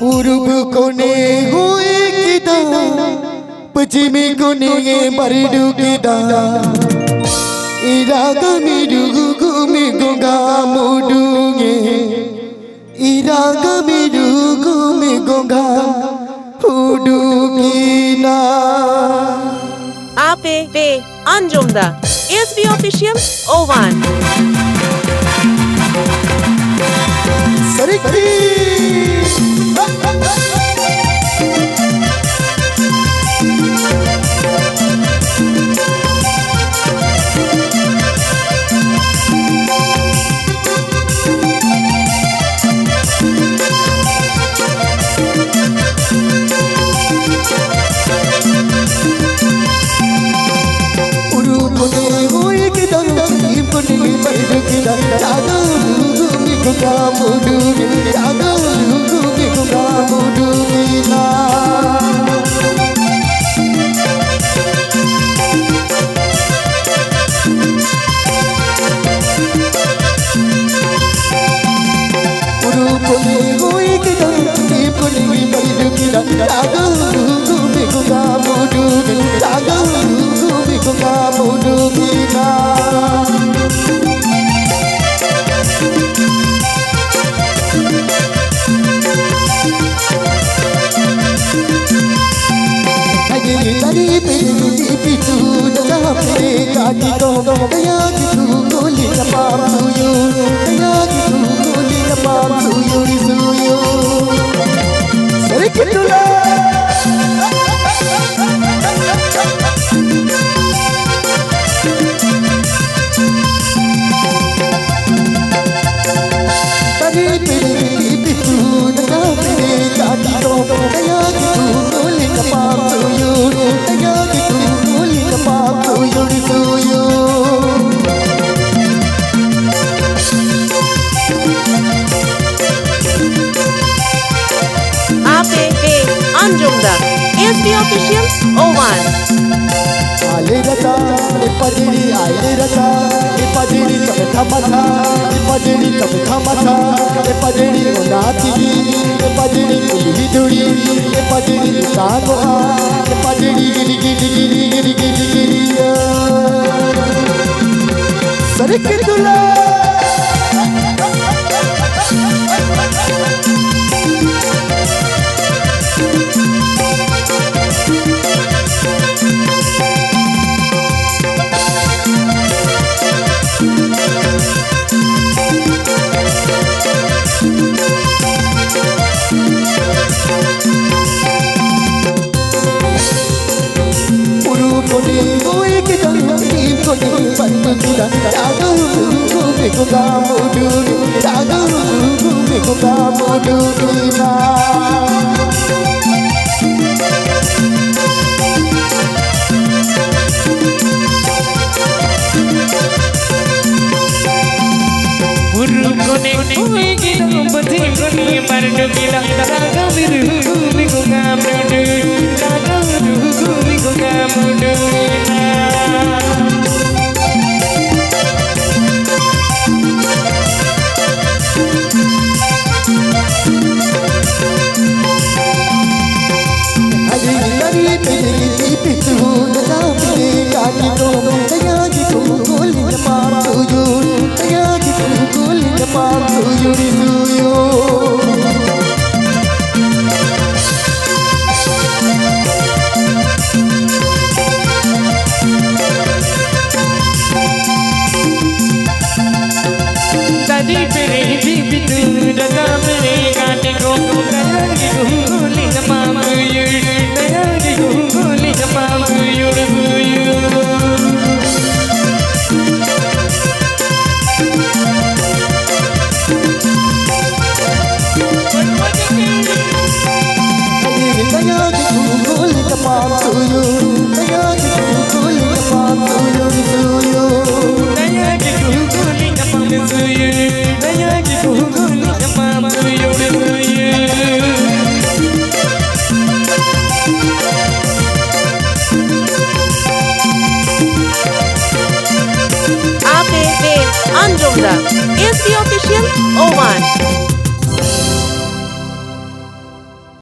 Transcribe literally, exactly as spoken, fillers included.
ᱯᱩᱨᱩᱵ ᱠᱚᱱᱮ ᱦᱩᱭ ᱠᱮᱫᱟ, ᱯᱚᱪᱷᱤᱢ ᱠᱚᱱᱮ ᱵᱟᱹᱨᱰᱩ ᱠᱮᱫᱟ᱾ ᱤᱨᱟᱜ ᱢᱤᱨᱩ ᱜᱩᱢᱤ ᱜᱚᱸᱜᱟ ᱢᱩᱰᱩᱝᱮ, ᱤᱨᱟᱜ ᱢᱤᱨᱩ ᱜᱩᱢᱤ ᱜᱚᱸᱜᱟ ᱩᱰᱩᱠᱤᱱᱟ᱾ ᱟᱯᱮ ᱯᱮ ᱟᱸᱡᱚᱢ ᱫᱟ S B Official ᱳᱣᱟᱱ᱾ ᱥᱟᱹᱨᱤ ᱠᱟᱹᱨᱤ᱾ ᱟᱯᱮ ᱯᱮ ᱟᱸᱡᱚᱢ ᱫᱟ S B Official ᱳᱣᱟᱱ᱾ ᱟᱞᱮ ᱨᱟᱪᱟ, ᱮ ᱯᱟᱡᱮᱲᱤ, ᱟᱞᱮ ᱨᱟᱪᱟ, ᱮ ᱯᱟᱡᱮᱲᱤ, ᱛᱚᱵᱮ ᱛᱷᱟᱢᱟᱛᱷᱟ, ᱮ ᱯᱟᱡᱮᱲᱤ, ᱛᱚᱵᱮ ᱛᱷᱟᱢᱟᱛᱷᱟ, ᱮ ᱯᱟᱡᱮᱲᱤ, ᱚᱱᱟ ᱛᱮᱜᱮ, ᱮ ᱯᱟᱡᱮᱲᱤ, ᱠᱚᱛᱟᱢ ᱩᱰᱩᱠ, ᱡᱟᱫᱩ ᱜᱩᱢᱤ ᱠᱚᱛᱟᱢ ᱩᱰᱩᱠ ᱮᱱᱟ᱾ ᱵᱩᱨᱩ ᱠᱚᱱᱮ ᱠᱩᱭ ᱜᱤᱫᱟᱹᱢ ᱵᱟᱹᱫᱷᱤ ᱠᱚᱱᱮ ᱵᱟᱨᱰᱩ ᱜᱤᱫᱟᱹᱢ ᱫᱟᱜᱟ ᱵᱤᱨ